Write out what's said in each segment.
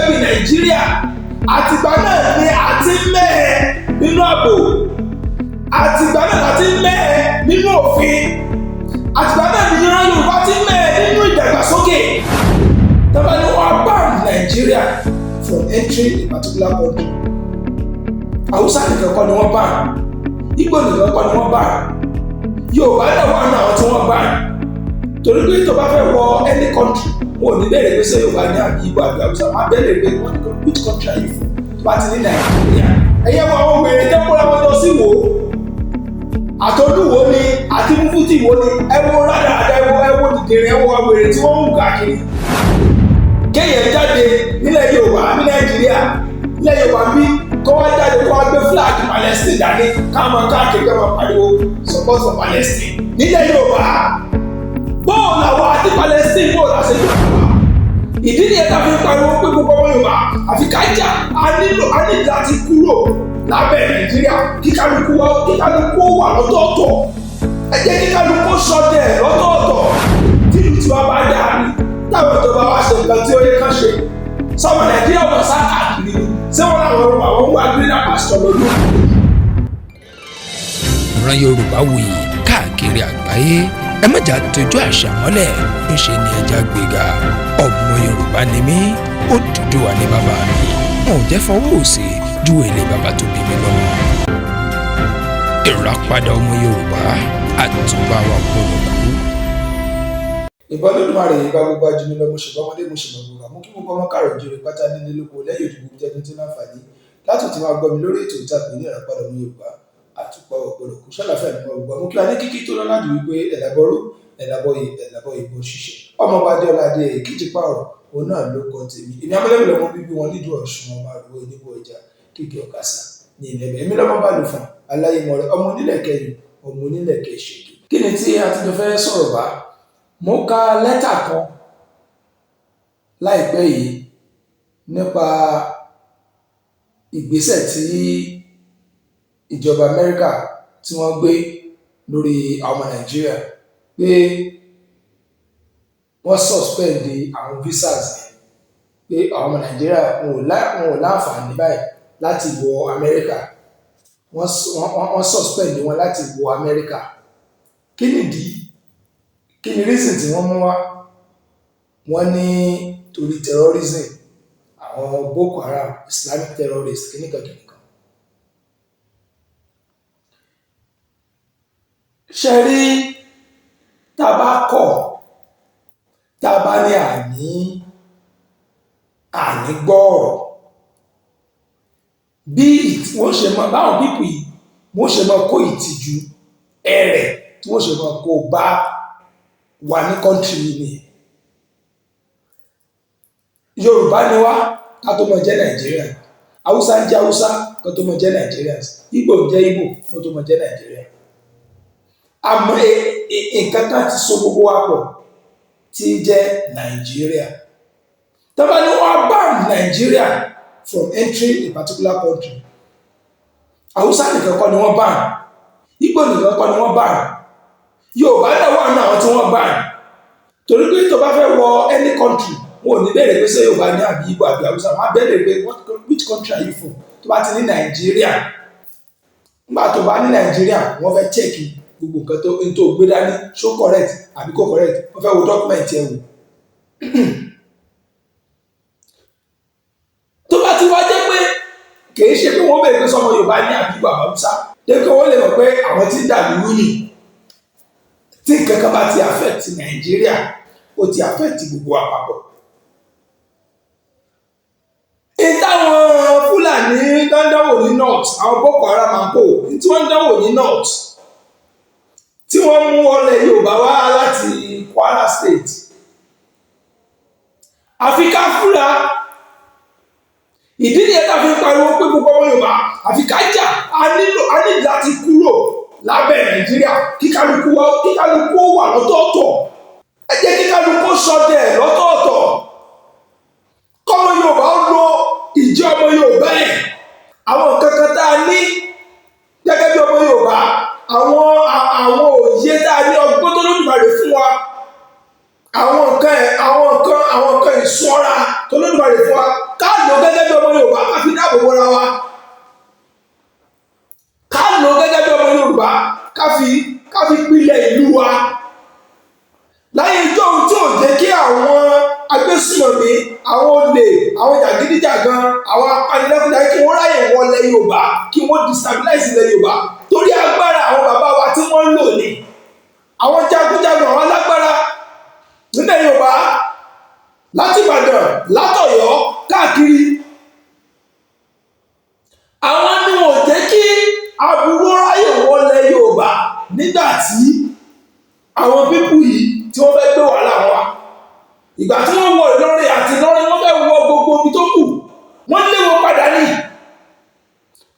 bí Nàìjíríà, àtìgbà náà ni a ti ń mẹ́hẹ nínú ààbò, àtìgbà náà la ti ń mẹ́hẹ nínú òfin, àtìgbà náà ni ìran Yorùbá ti ń mẹ́hẹ nínú ìdàgbàsókè. Tọ́ba ni wọ́n ban Nàìjíríà from entering a particular country, Haúsá nìkan kọ́ ni wọ́n ban, Ìgbò nìkan kọ́ ni wọ́n ban, Yorùbá náà wà ní àwọn tí wọ́n ban. Torí pé tó bá fẹ́ wọ any country, wọn ò ní bẹ̀rẹ̀ pé ṣé Yorùbá ní àbí Ìgbò àbí Haúsá. Wọn á bẹ̀rẹ̀ pé, "Which country are you from?" Tó bá ti ní Nàìjíríà, ẹ̀yẹ wọ àwọn wèrè tó kóra wọn lọ sí wò ó, àtọ́lúwo ni àti múfútì wo ni, ẹ wo rádaràda, ẹ wo dìdìrín, ẹ wo wèrè tí wọ́n ń hù káàkiri. Kéèyàn jáde nílẹ̀ Yorùbá ní Nàìjíríà, nílẹ̀ Yorùbá bí, kó wá jáde, kó wá gbé flag Palestine dání, káwọn káàkiri, káwọn pariwo "support for Palestine" nílẹ̀ Yorùbá. Bóòlù àwọn àti Palestine, bóòlù àṣejù àwa? Ìdí nìyẹn tá a fi ń pariwo pé gbogbo ọmọ Yorùbá, àfi ká jà. A nílò láti kúrò lábẹ́ Nàìjíríà, kíkálukú wa, kíkálukú wà lọ́tọ̀ọ̀tọ̀. Ẹ jẹ́ kíkálukú ṣọdẹ lọ́tọ̀ọ̀tọ̀. Tí ìlú tiwa bá dáa ni, táwọn ìjọba wa ṣe nǹkan tí ó yẹ ká ṣe, sọmọ Nàìjíríà wọn sá káàkiri ni? Ṣé wọn làwọn àwọn ń wá greener pasture lọ́dún? Ìran Yorùbá wuyì káàkiri àgbáyé. Ẹ má jà tójú àṣà mọ́lẹ̀, ńṣe ni ẹja gbéga. Ọmọ Yorùbá ni mí, Odùduwà ní bàbá mi. Wọn ò jẹ́ fọwọ́ òsì ju èlé bàbá tó bí mi lọ́mọ. Ìràpadà ọmọ Yorùbá, àtúbà wa gbọ́dọ̀ kú. Ìbọn Olódùmarè, ìbá gbogbo ajínigbé lọ. Mo ṣèbọn ọmọdé, mo ṣèbọn gbogbo àmú kí gbogbo ọmọ káàrọ̀ òjòrè pátá nílé lóko lẹ́yìn òdìbò jẹ́ tuntun láǹfààní láti ti máa gbọ́ mi lórí ètò ìtàkùn ní Ìràpadà ọmọ Yorùbá, àtùpà ọ̀gbọ̀dọ̀ kú. Ṣàlàfẹ́ mi gbogbo àmú kí wa ní kíkí tó lọ́lá jù wípé ẹ̀làbọ̀rú, ẹ̀làbọ̀ ẹ̀làbọ̀ ìbò ṣiṣẹ́ ọmọọba Adéọlá Adé èkìtì pààrọ̀ òun náà ló kọ tèmi. Èmi amọ́lẹ́bí lọmọ bíbí wọn nídùú Ọ̀ṣun, ọmọ àrùwọ̀ oníbò ọjà kíkẹ́ ọ̀kasà ní ilẹ̀. Èmi lọ́mọ bá lò fún aláyémọ̀rẹ́, ọmọ onílẹ̀ kẹyìn, ọmọ onílẹ̀ kẹṣẹ̀kì. Kí ni tí a ti jọ fẹ́ sọ̀rọ̀ bá? Mo ka lẹ́tà kan láìpẹ́ yìí nípa ìgbésẹ̀ tí ìjọba Amẹ́ríkà tí wọ́n gbé lórí àwọn ọmọ Nàìjíríà, pé wọ́n suspend àwọn visas yẹn, pé àwọn ọmọ Nàìjíríà wọn ò láǹfààní báyìí láti wọ Amẹ́ríkà. Wọ́n suspend wọn láti wọ Amẹ́ríkà. Kí nìdí? Kí ni reason tí wọ́n mú wá? Wọ́n ní torí terrorism, àwọn Boko Haram, Islamic terrorist, kìnnìkan kìnnìkan. Ṣe rí, tá a bá kọ̀, tá a bá ní àní gbọ́ ọ̀rọ̀, bí wọ́n ṣe máa báwọn people yìí, wọ́n ṣe máa kó ìtìjú ẹ̀rẹ̀ tí wọ́n ṣe máa kó bá wà ní country yìí nìyẹn. Yorùbá ni wá ká tó mọ jẹ́ Nàìjíríà. Haúsá ń jẹ́ Haúsá ká tó mọ jẹ́ Nigerians. Ìgbò ń jẹ́ Ìgbò kó tó mọ jẹ́ Nàìjíríà. Àmọ́ nǹkan kan ti so gbogbo wa pọ̀ tí jẹ́ Nàìjíríà. Tó bá ní wọ́n ban Nàìjíríà from entering a particular country, Haúsá nìkan kọ́ ni wọ́n ban, Ìgbò nìkan kọ́ ni wọ́n ban, Yorùbá náà wà ní àwọn tí wọ́n ban. Torí pé tó bá fẹ́ wọ any country, wọn ò ní bẹ̀rẹ̀ pé ṣé Yorùbá ní àbí Ìgbò àbí Haúsá. Wọn á bẹ̀rẹ̀ pé, "Which country are you from?" Tó bá ti ní Nàìjíríà, nígbà tó bá ní Nàìjíríà, wọ́n fẹ́ check gbogbo nǹkan tó ń tó gbé dání, ṣó correct àbí kò correct. Wọ́n fẹ́ wo document ẹ̀ wò. Tó bá ti wá jẹ́ pé kìí ṣe pé wọ́n bẹ̀rẹ̀ pé sọmọ Yorùbá ní àbí Ìgbò àbí Haúsá dé, kí wọ́n lè mọ̀ pé àwọn tí ń dà lúrú nì. Tí nǹkan kan bá ti affect Nàìjíríà, ó ti affect gbogbo àpapọ̀. Ìtàwọn Fúlàní tó ń dánwò ní north, àwọn Boko Haram and co, tí wọ́n ń dánwò ní north, tí wọ́n mú ọlẹ̀ Yorùbá wá láti Kwara State, àfi ká fúra. Ìdí nìyẹn tá a fi ń pariwo pé gbogbo ọmọ Yorùbá, àfi ká jà. A nílò láti kúrò lábẹ́ Nàìjíríà, kíkálukú wa, kíkálukú wà lọ́tọ̀ọ̀tọ̀. Ẹ jẹ́ kíkálukú ṣọdẹ lọ́tọ̀ọ̀tọ̀, kọ́mọ Yorùbá ó lo ìjẹ́ ọmọ Yorùbá ẹ̀. Àwọn nǹkan kan tá a ní gẹ́gẹ́ bí ọmọ Yorùbá, àwọn òye tá a ní, ọgbọ́n tó lódùmarè fún wa, àwọn nǹkan ẹ̀, àwọn nǹkan ìṣọ́ra tó lódùmarè fún wa, ká Agbésùmọ̀mí, àwọn olè, àwọn jàgídíjàgan, àwọn apanilẹ́kúnjayé, kí wọ́n ráyè wọlé Yorùbá, kí wọ́n destabilize ilẹ̀ Yorùbá, torí agbára àwọn bàbá wa tí wọ́n ń lò ní àwọn jagunjagun, àwọn alágbára nílẹ̀ Yorùbá, láti Ìbàdàn, látọ̀yọ́ káàkiri. Àwọn ni wọn ò jẹ́ kí aburú ráyè wọlé Yorùbá nígbà tí àwọn people yìí tí wọ́n fẹ́ gbé wàhálà wọn wá. Ìgbà tí wọ́n wọ Ìlọrin àti Ìlọrin, wọ́n fẹ́ wọ gbogbo ibi tó kù, wọ́n lé wọn padà ní,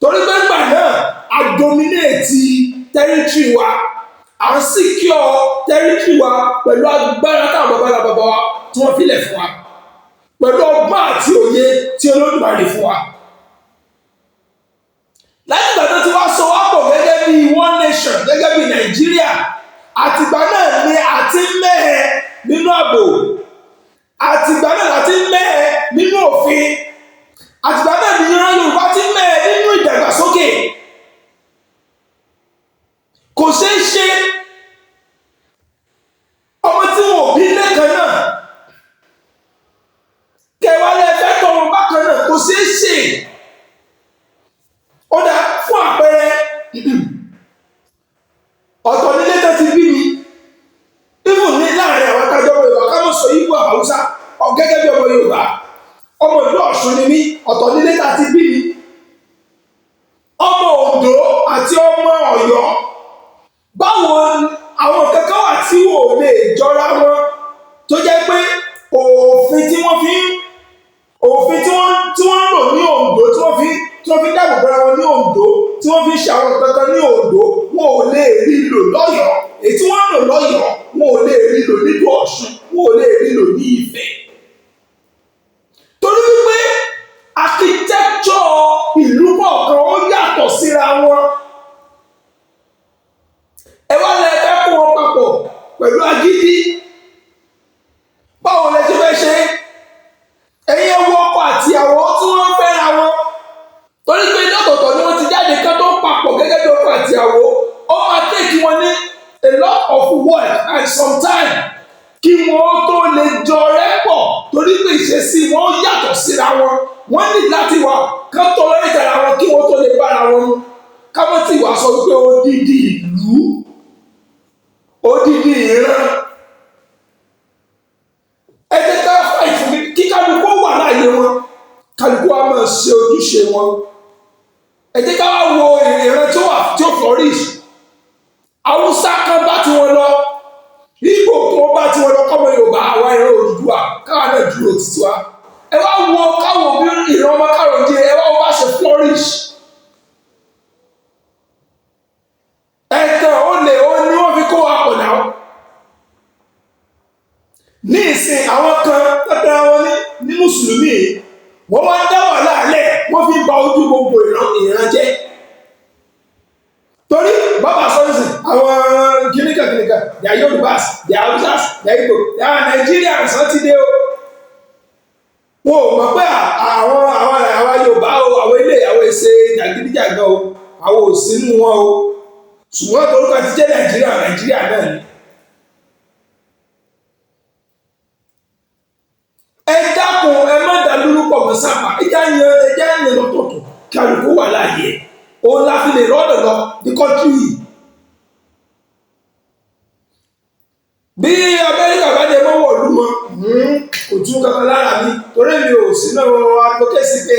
torí pé ńgbà náà a dominate territory wa, à ń secure territory wa pẹ̀lú agbára táwọn bàbá bàbá wa tí wọ́n filẹ̀ fún wa, pẹ̀lú ọgbọ́n àti òye tí Olódùmarè fún wa. Láti ìgbà tó ti wá so wá pọ̀ gẹ́gẹ́ bí one nation, gẹ́gẹ́ bí Nàìjíríà, àtìgbà náà ni a ti ń mẹ́hẹ nínú ààbò, àtìgbà náà la ti ń mẹ́hẹ nínú òfin, àtìgbà náà ni ìran Yorùbá ti ń mẹ́hẹ nínú ìdàgbàsókè. Kò ṣeé ṣe, ọmọ tí wọn ò bí lẹ́kan náà, kẹwàá lẹ́fẹ̀ẹ́ tọ́ wọn bákan náà, kò ṣeé ṣe. Ó dá fún àpẹẹrẹ, ọ̀tọ̀ nílé tó ti bí mi, even ní láàrin àwọn akájọ ọmọ Yorùbá, ká mọ̀ sọ Ìgbò, Haúsá. Gẹ́gẹ́ bí ọmọ Yorùbá, ọmọ ìlú Ọ̀ṣun ni mí, ọ̀tọ̀ nílé tá ti bí mi. Ọmọ Oǹdó àti ọmọ Ọ̀yọ́, báwo? Àwọn kankan wà tí ò lè jọra wọn, tó jẹ́ pé òfin tí wọ́n ń lò ní Oǹdó, tí wọ́n fi dáàbò bora wọn ní Oǹdó, tí wọ́n fi ń ṣe àwọn kankan ní Oǹdó, wọn ò lè rí lò lọ́yọ̀ọ́. Èyí tí wọ́n ń lò lọ́yọ̀ọ́, wọn ò lè rí lò nílùú Ọ̀ṣun, wọn ò lè rí lò ní Ifẹ̀, torí wípé architecture ìlú kọ̀ọ̀kan ó yàtọ̀ síra wọn. Ẹ wá lẹ fẹ́ kó wọn papọ̀ pẹ̀lú agídí, báwo lẹ ṣe fẹ́ ṣe? Ẹ̀yin ẹ wo ọkọ àti ìyàwó tí wọ́n fẹ́ra wọn, torí pé ilé ọ̀tọ̀ọ̀tọ̀ ni wọ́n ti jáde kán tó papọ̀ gẹ́gẹ́ bí ọkọ àti ìyàwó, ó máa take wọn ní a lot of work and some time kí wọ́n tó lè jọ rẹ́pọ̀, torí pé ìṣesí wọn yàtọ̀ síra wọn. Wọ́n ní láti wà kán tolerate ara wọn kí wọ́n tó lè bára wọn mu. Kámọ́ tí wàá sọ wípé odidi ìlú, odidi ìran. Ẹ jẹ́ ká fight fún kí kálukú wà láàyè wọn, kálukú wa máa ṣe ojúṣe wọn. Ẹ jẹ́ ká wá wo ìran tó wà tí ó flourish. Haúsá kan bá tiwọn lọ, Ìgbò kan bá tiwọn lọ, kọ́mọ Yorùbá, àwa ìran Odùduwà, káwa náà dúró títí wa. Ẹ wá wo káwọ bí ìran ọmọ káàrọ̀ jẹ, ẹ wá wo bá ṣe flourish. Ẹ̀tàn olè ó ní wọ́n fi kó wa pọ̀ náà. Ní ìsìn, àwọn kan tẹ́tẹ́ wọn ní mùsùlùmí, wọ́n wá ń dá wàhálà lẹ̀, wọ́n fi ń ba ojú gbogbo ìran jẹ́, torí bàbá sọ́yìnsì àwọn kìnìkan kìnìkan, they are Yorùbás, they are Hausas, they are Igbo, they are Nigerians, wọ́n ti dé o. Wọn ò mọ̀ pé àwọn Yorùbá o, àwọn ilé àwọn èsè jàgídíjàgan o, àwọn ò sínú wọn o, ṣùgbọ́n torúkọ ti jẹ́ Nàìjíríà, Nàìjíríà náà ni. Ẹ dákun, ẹ má dá lórúkọ mọ́ sápà. Ẹjá yan, ẹjá yan lọ́tọ̀ọ̀tọ̀, kí àlùkò wà láàyè ẹ̀, òun la fi lè rọ́ọ̀dọ̀ lọ ní country yìí. Bí Amẹ́ríkà bá dé mọ́wọ́ ìlú wọn, kò tún kankan lára mi, torí mi ò sí náà advocacy pé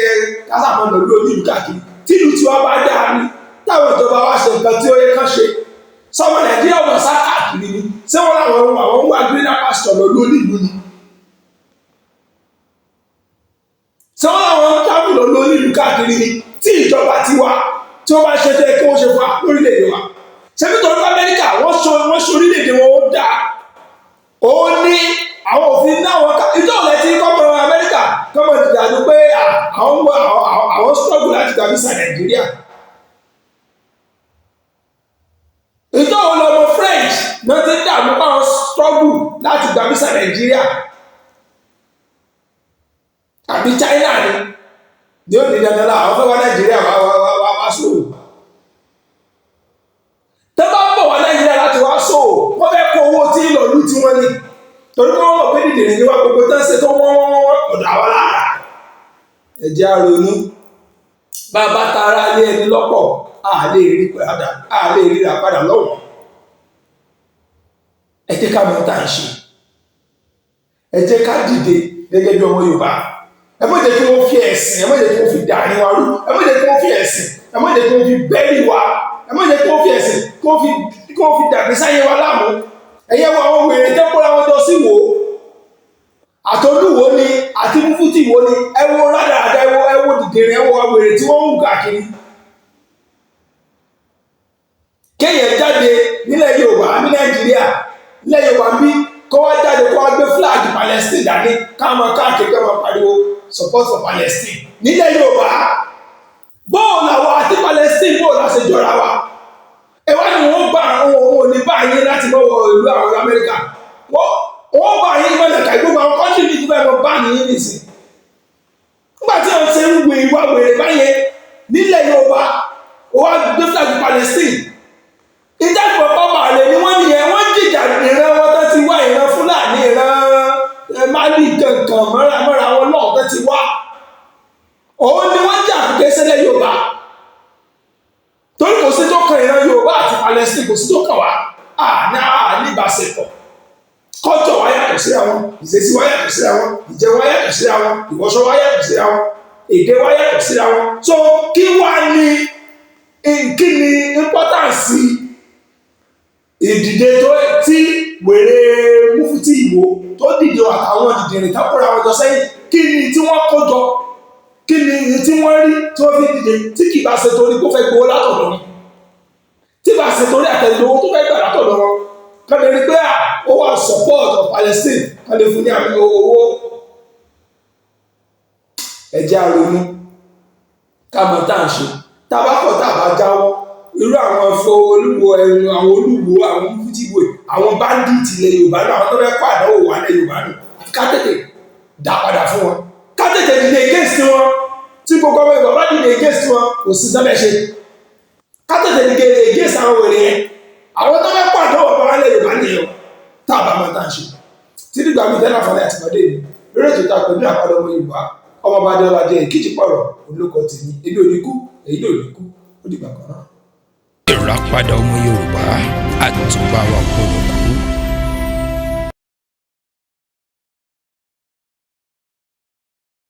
kásàmọ́ lọ lórí ìlú káàkiri. Tí ìlú tiwa bá dáa ni, táwọn ìjọba wa ṣe nǹkan tí ó yẹ kán ṣe, sọmọ Nàìjíríà wọn sá káàkiri ni? Ṣé wọn làwọn àwọn ń wá greener pasture lọ lórí ìlú ni? Ṣé wọn làwọn ń travel lọ lórí ìlú káàkiri ni? Tí ìjọba tiwa tí wọ́n bá ṣe tó yẹ kí wọ́n ṣe fún wa lórílẹ̀‐èdè wa, ṣé nítorí Amẹ́ríkà wọ́n ṣe orílẹ̀‐èdè wọn ó dáa, ó ní àwọn òfin náà wọn ká ìjọ òlẹ̀ tí kọ́mọ Amẹ́ríkà kọ́mọ dìdàdú pé àwọn struggle láti gba visa Nàìjíríà. Ìjọ òun lọmọ French náà ti ń dààmú pé àwọn struggle láti gba visa Nàìjíríà, àbí China ni ó ní dandan láwọn fẹ́ wá Nàìjíríà wá wá wá wá wá sóò. Tẹ́ bá ń bọ̀ wá Nàìjíríà láti wá sóò, wọ́n fẹ́ kó owó tí ń lọ lú tiwọn ni, Torí pé wọ́n mọ̀ pé dìdìrín ní wá, gbogbo tán ṣe tó wọ́n wọ́n wọ́n ọ̀dọ̀ àwa lára. Ẹ jẹ́ á ronú. Bá a bá tara lé ẹni lọ́pọ̀, a lè rí padà, a lè ríra padà lọ́wọ́. Ẹ jẹ́ ká mọ̀ tá à ń ṣe. Ẹ jẹ́ ká dìde gẹ́gẹ́ bí ọmọ Yorùbá. Ẹ má jẹ́ kí wọ́n fi ẹ̀sìn, ẹ má jẹ́ kí wọ́n fi dàrin wa rú. Ẹ má jẹ́ kí wọ́n fi ẹ̀sìn, ẹ má jẹ́ kí wọ́n fi bẹ́ẹ̀lì wa. Ẹ má jẹ́ kí wọ́n fi ẹ̀sìn kí wọ́n fi dàgbé sáyé wa láàmú. Ẹ̀yẹ wo àwọn wèrè tó kóra wọn jọ sí wò ó, àtolúwo ni àti mufti wo ni. Ẹ wo rádaràda, ẹ wo dìdìrín, ẹ wo wèrè tí wọ́n ń hù káàkiri. Kéèyàn jáde nílẹ̀ Yorùbá ní Nàìjíríà, nílẹ̀ Yorùbá bí, kó wá jáde, kó wá gbé flag Palestine dání, káwọn káàkiri, káwọn pariwo "support for Palestine" nílẹ̀ Yorùbá. Bóòlù àwọn àti Palestine, bóòlù àṣẹ jọra wa? Ẹ wá ní wọ́n bá àwọn òun ò ní bá yín láti mọ́wọ́ ìlú àwọn Amẹ́ríkà. Wọ́n bá yín mọ́lẹ̀ ká gbogbo àwọn country ní ìdúgbò ẹ̀rọ bá yín nìsín. Nígbà tí wọ́n ṣe ń wé ìwà wèrè báyẹn nílẹ̀ Yorùbá, ó wá gbé flag Palestine. Ìjágbọ̀ pọ́pọ̀ àlè ni wọ́n nìyẹn. Wọ́n jìjà ìran wọn tó ti wá, ìran Fúlàní, ìran Mali kankan mọ́ra mọ́ra wọn lọ́ọ̀ tó ti wá. Òun ni wọ́n jà fún kẹsẹ́lẹ̀ Yorùbá, torí kò sí tó kan ìran Yorùbá àti Palestine, kò sí tó kàn wá. Àní àní ìbáṣepọ̀. Kọ́jọ̀ wa yàtọ̀ síra wọn, ìṣesí wa yàtọ̀ síra wọn, ìjẹ wa yàtọ̀ síra wọn, ìwọṣọ wa yàtọ̀ síra wọn, èdè wa yàtọ̀ síra wọn. So kí wá ní, kí ni importance ìdìde tó tí wèrè mufti Ìwó tó dìde àtàwọn dìdìrìn tó kóra wọn jọ sẹ́yìn? Kí ni tí wọ́n kó jọ? Kí ni tí wọ́n rí tí wọ́n fi dìde, tí kì bá ṣe torí kó fẹ́ gbowó látọ̀dọ̀ wọn, tí bá ṣe torí àtẹ̀gbowó tó fẹ́ gbà látọ̀dọ̀ wọn, kán lè rí pé à ó wà support of Palestine, kán lè fún ní àmì owó? Ẹ jẹ́ á ronú, ká mọ̀ tá à ń ṣe. Tá a bá kọ̀, tá a bá jáwọ́, irú àwọn afọ olúwo ẹ̀rù, àwọn olúwo, àwọn mufti, àwọn bandit ilẹ̀ Yorùbá náà, àwọn tó fẹ́ kó àdánwò wà ilẹ̀ Yorùbá nù. Àfi ká tètè dá padà fún wọn, ká tètè dìde against wọn. Tí gbogbo ọmọ Yorùbá bá dìde against wọn, kò sí sábẹ́ ṣe. Ká tètè dìde against àwọn wèrè yẹn, àwọn tó fẹ́ kó àdánwò bá ilẹ̀ Yorùbá nìyẹn, tá a bá máa tá à ń ṣe. Tí nígbà mi tẹ́lá fọlẹ́ àtìmọ́dé mi lórí ètò ìta pẹ̀lú àpàdé ọmọ Yorùbá, ọmọ bá dé ọlá jẹ́ ìkíjì pọ̀rọ̀ olóko tèmi. Èmi ò ní kú, èyí ò ní kú. Ó dìgbà kan náà. Ìràpadà ọmọ Yorùbá, àtúbà wa gbọ́dọ̀ kú.